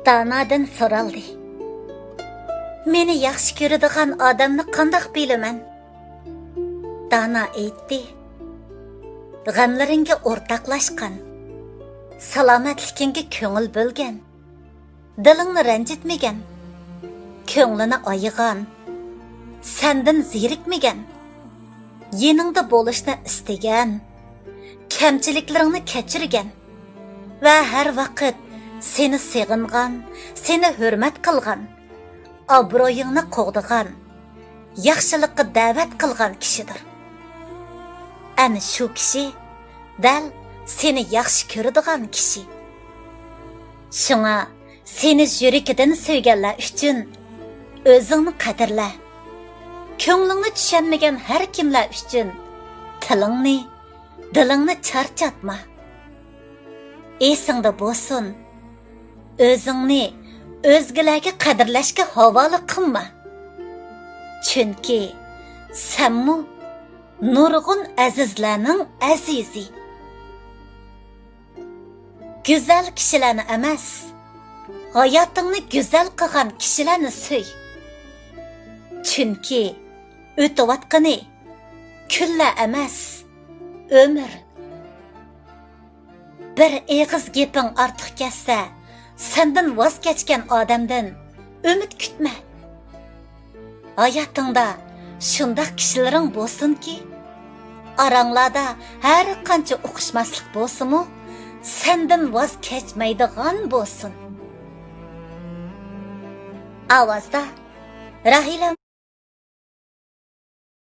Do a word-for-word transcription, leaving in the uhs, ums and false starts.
دانادىن سورالدى: «مېنى ياخشى كۆرىدىغان ئادەمنى قانداق بىلىمەن؟» دانا ئېيتتى: «غەملىرىڭگە ئورتاقلاشقان، سالامەتلىكىڭگە كۆڭۈل بۆلگەن، دىلىڭنى رەنجىتمىگەن، كۆڭلىنى ئايىغان، سەندىن زېرىكمىگەن، يېنىڭدا بولۇشنى ئىستىگەن، كەمچىلىكلىرىڭنى كەچۈرگەن ۋە ھەر ۋاقىت سېنى سېغىنغان، سېنى ھۆرمەت قىلغان، ئابرۇيۇڭنى قوغدىغان، ياخشىلىققا دەۋەت قىلغان كىشىدۇر. ئەنە شۇ كىشى دەل سېنى ياخشى كۆرىدىغان كىشى. شۇڭا سېنى يۈرىكىدىن سۆيگەنلەر ئۈچۈن ئۆزۈڭنى قەدىرلە. كۆڭلۈڭنى چۈشەنمىگەن ھەر كىملەر ئۈچۈن تىلىڭنى، دىلىڭنى چارچاتما. ئېسىڭدە بولسۇن، ئۆزۈڭنى ئۆزگىلەرگە قەدىرلەشكە ھاۋالە قىلما. چۈنكى سەنمۇ نۇرغۇن ئەزىزلەرنىڭ ئەزىزى. گۈزەل كىشىلەرنى ئەمەس، ھاياتىڭنى گۈزەل قىلغان كىشىلەرنى سۆي. چۈنكى ئۆتۈۋاتقىنى كۈنلەر ئەمەس، ئۆمۈر. بىر ئېغىز گېپىڭ ئارتۇق كەتسە، سەندىن ۋاز كەچكەن ئادەمدىن ئۈمىد كۈتمە. ھاياتىڭدا شۇنداق كىشىلىرىڭ بولسۇنكى، ئاراڭلاردا ھەر قانچە ئۇقۇشماسلىق بولسىمۇ، سەندىن ۋاز كەچمەيدىغان بولسۇن. ئاۋازدا راھىلە